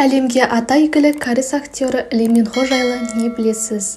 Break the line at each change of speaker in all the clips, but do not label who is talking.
Әлемге аты әйгілі кәріс актері Ли Мин Хо жайлы не білесіз?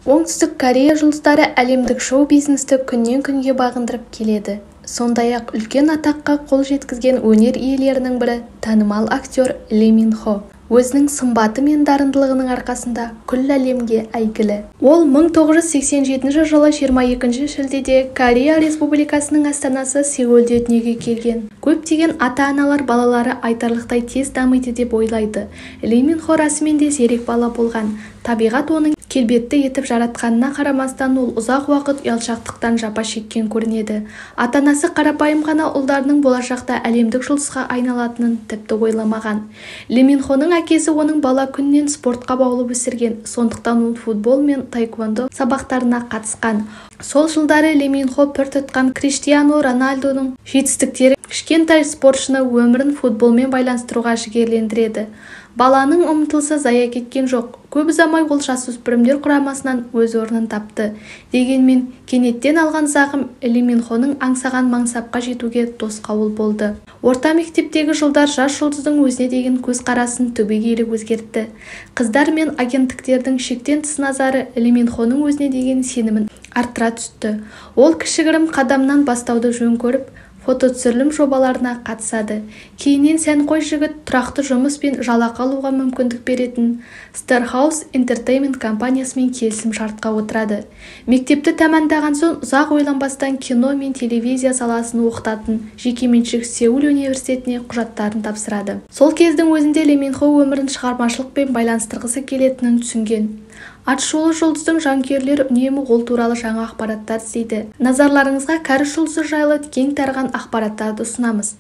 Оңтүстік Корея жұлдыздары әлемдік шоу-бизнесті күннен-күнге бағындырып келеді. Сондай-ақ үлкен атаққа қол жеткізген өнер иелерінің бірі танымал актер Ли Мин Хо. Өзінің сымбаты мен дарындылығының арқасында күллі әлемге әйгілі. Ол 1987 жылы 22 шілдеде Корея Республикасының астанасы Сеулде дүниеге келген. Көптеген ата-аналар балалары айтарлықтай тез дамиды деп ойлайды. Ли Мин Хо расымен де зерек бала болған. Табиғат оның келбетті етіп жаратқанына қарамастан ол ұзақ уақыт ұялшақтықтан жапа шеккен көрінеді. Ата-анасы қарапайым ғана ұлдарының болашақта әлемдік жұлдызға айналатынын тіпті ойламаған. Ли Мин Хоның әкесі оның бала күнінен спортқа баулып өсірген, сондықтан ол футбол мен таэквондо сабақтарына қатысқан. Сол жылдары Ли Мин Хо пір тұтқан Криштиану Роналдудың жетістіктері кішкентай спортшыны өмірін футболмен байланыстыруға жігерлендіреді. Баланың ұмтылысы зая кеткен жоқ. Көп ұзамай ол жасөспірімдер құрамасынан өз орнын тапты. Дегенмен кенеттен алған зақым Ли Мин Хоның аңсаған мансапқа жетуге тосқауыл болды. Орта мектептегі жылдар жас жұлдыздың өзіне деген көзқарасын түбегейлі өзгертті. Қыздар мен агенттіктердің шектен тыс назары Ли Мин Хоның өзіне деген сенімін арттыра түсті. Ол кішігірім қадамнан бастауды жөн көріп, фототүсірілім жобаларына қатысады. Кейіннен сәнқой жігіт тұрақты жұмыс пен жалақы алуға мүмкіндік беретін Star House Entertainment компаниясымен келісім шартқа отырады. Мектепті тәмамдаған соң ұзақ ойланбастан кино мен телевизия саласын оқытатын жекеменшік Сеул университетіне құжаттарын тапсырады. Сол кездің өзінде Ли Мин Хо өмірін шығармашылықпен байланыстырғысы келетінін түсінген. Атышулы жұлдыздың жанкүйерлері үнемі ол туралы жаңа ақпараттар іздейді. Назарларыңызға кәріс жұлдызы жайлы кең тараған ақпараттарды ұсынамыз.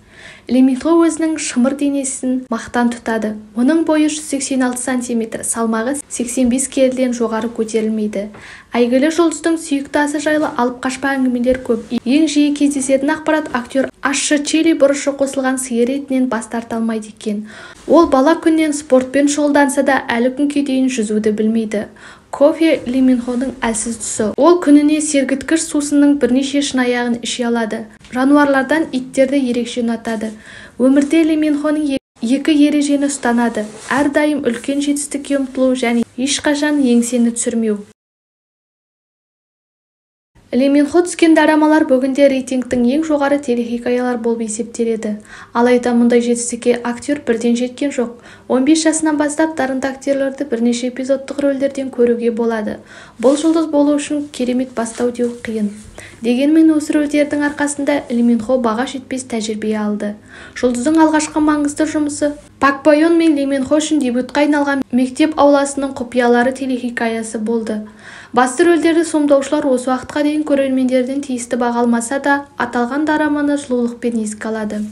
Ли Мин Хо өзінің шымыр денесін мақтан тұтады. Оның бойы 186 сантиметр, салмағы 85 келіден жоғары көтерілмейді. Әйгілі жұлдыздың сүйікті асы жайлы алып қашпа әңгімелер көп. Ең жиі кездесетін ақпарат актер ащы чили бұрышы қосылған сиыр етінен бас тарта алмайды екен. Ол бала күннен спортпен шұғылданса да әлі күнге дейін жүзуді білмейді. Кофе Ли Мин Хоның әлсіз тұсы. Ол күніне сергіткіш сусынның бірнеше шыныаяғын іше алады. Жануарлардан иттерді ерекше ұнатады. Өмірде Ли Мин Хоның екі ережені ұстанады. Әрдайым үлкен жетістікке ұмтылу және ешқашан еңсені түсірмеу. Ли Мин Хо түскен дорамалар бүгінде рейтингтің ең жоғары телехикаялар болып есептеледі. Алайда мұндай жетістікке актер бірден жеткен жоқ. 15 жасынан бастап дарынды актерлерді бірнеше эпизодтық рөлдерден көруге болады. Бұл жұлдыз болу үшін керемет бастау деу қиын. Дегенмен осы рөлдердің арқасында Ли Мин Хо баға жетпес тәжірибе алды. Жұлдыздың алғашқы маңызды жұмысы Пак Бо Ён мен Ли Мин Хо үшін дебютқа айналған Мектеп ауласының құпиялары телехикаясы болды. Басты рөлдерді сомдаушылар осы уақытқа дейін көрермендерден тиісті баға алмаса да, аталған дораманы жылулықпен еске алады.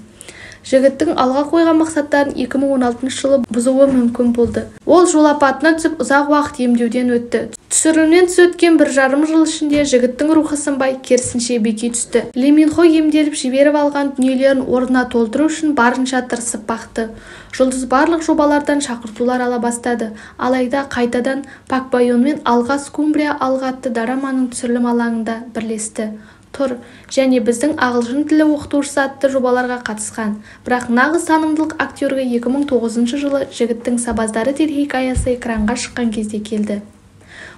Жігіттің алға қойған мақсаттарын 2016 жылы бұзуы мүмкін болды. Ол жол апатына түсіп, ұзақ уақыт емдеуден өтті. Түсірілімнен тыс өткен 1,5 жыл ішінде жігіттің рухы сынбай, керісінше беки түсті. Ли Мин Хо емделіп жіберіп алған дүниелерін орнына толтыру үшін барынша тырысып бақты. Жұлдыз барлық жобалардан шақыртулар ала бастады. Алайда қайтадан Пак Бо Ёнмен Алға Скумбрия алға атты дораманың түсірілім алаңында бірлесті. Тұр және біздің ағылшын тілі оқытушысы атты жобаларға қатысқан. Бірақ нағыз танымдылық актерге 2009 жылы Жігіттің сабаздары телехикаясы экранға шыққан кезде келді.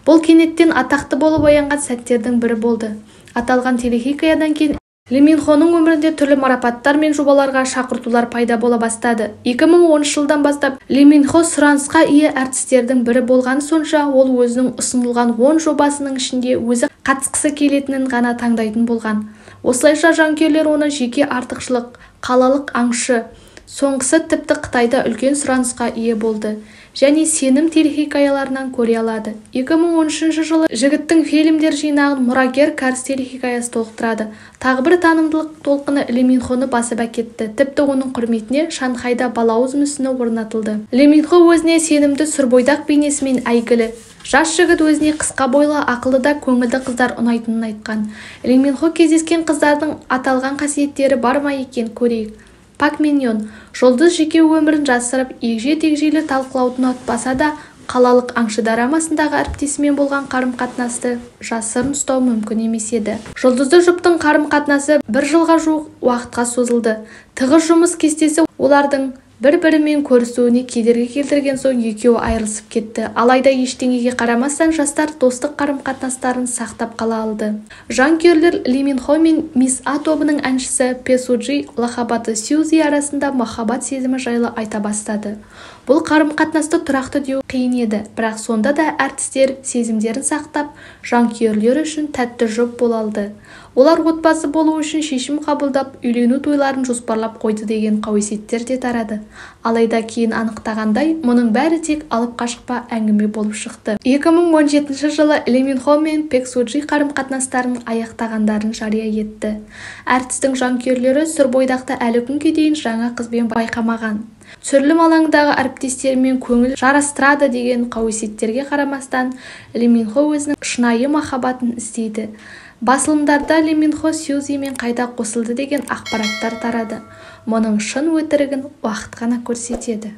Бұл кенеттен атақты болып оянған сәттердің бірі болды. Аталған телехикаядан кейін Ли Мин Хоның өмірінде түрлі марапаттар мен жобаларға шақыртулар пайда бола бастады. 2010 жылдан бастап Ли Мин Хо сұранысқа ие әртістердің бірі болғаны сонша, ол өзінің ұсынылған 10 жобасының ішінде өзі қатысқысы келетінін ғана таңдайтын болған. Осылайша жанкүйерлер оны жеке артықшылық, қалалық аңшы, соңғысы тіпті Қытайда үлкен сұранысқа ие болды және сенім телехикаяларынан көре алады. 2013 жылы жігіттің фильмдер жинағын Мұрагер кәріс телехикаясы толықтырады. Тағы бір танымдылық толқыны Ли Мин Хоны басып әкетті. Тіпті оның құрметіне Шанхайда балауыз мүсіні орнатылды. Ли Мин Хо өзіне сенімді сүрбойдақ бейнесімен әйгілі. Жас жігіт өзіне қысқа бойлы, ақылды да көңілді қыздар ұнайтынын айтқан. Ли Мин Хо кездескен қыздардың аталған қасиеттері бар ма екен көрейік. Пак Мин Ён жұлдыз жеке өмірін жасырып, егжей-тегжейлі талқылауды ұнатпаса да, қалалық аңшы дорамасындағы әріптесімен болған қарым-қатынасты жасырын ұстау мүмкін емес еді. Жұлдызды жұптың қарым-қатынасы бір жылға жуық уақытқа созылды. Тығыз жұмыс кестесі олардың Бір-бірімен көрісуіне кедергі келтірген соң екеуі айырылысып кетті. Алайда ештеңеге қарамастан жастар достық қарым-қатынастарын сақтап қала алды. Жанкүйерлер Ли Мин Хо мен Мисс А тобының әншісі Пе Су Джи лақап аты Сьюзи арасында махаббат сезімі жайлы айта бастады. Бұл қарым-қатынасты тұрақты деу қиын еді, бірақ сонда да әртістер сезімдерін сақтап, жанкүйерлері үшін тәтті жұп бола алды. Олар отбасы болу үшін шешім қабылдап, үйлену тойларын жоспарлап қойды деген қауесеттер де тарады. Алайда кейін анықтағандай, мұның бәрі тек алып қашпа әңгіме болып шықты. 2017 жылы Ли Мин Хо мен Пек Су Джи қарым-қатынастарын аяқтағандарын жария етті. Әртістің жанкүйерлері сүрбойдақты әлі күнге дейін жаңа қызбен байқамаған. Түсірілім алаңындағы әріптестерімен көңіл жарастырады деген қауесеттерге қарамастан, Ли Мин Хо өзінің шынайы махаббатын іздейді. Басылымдарда Ли Мин Хо Сьюзимен қайта қосылды деген ақпараттар тарады. Мұның шын өтірігін уақыт қана көрсетеді.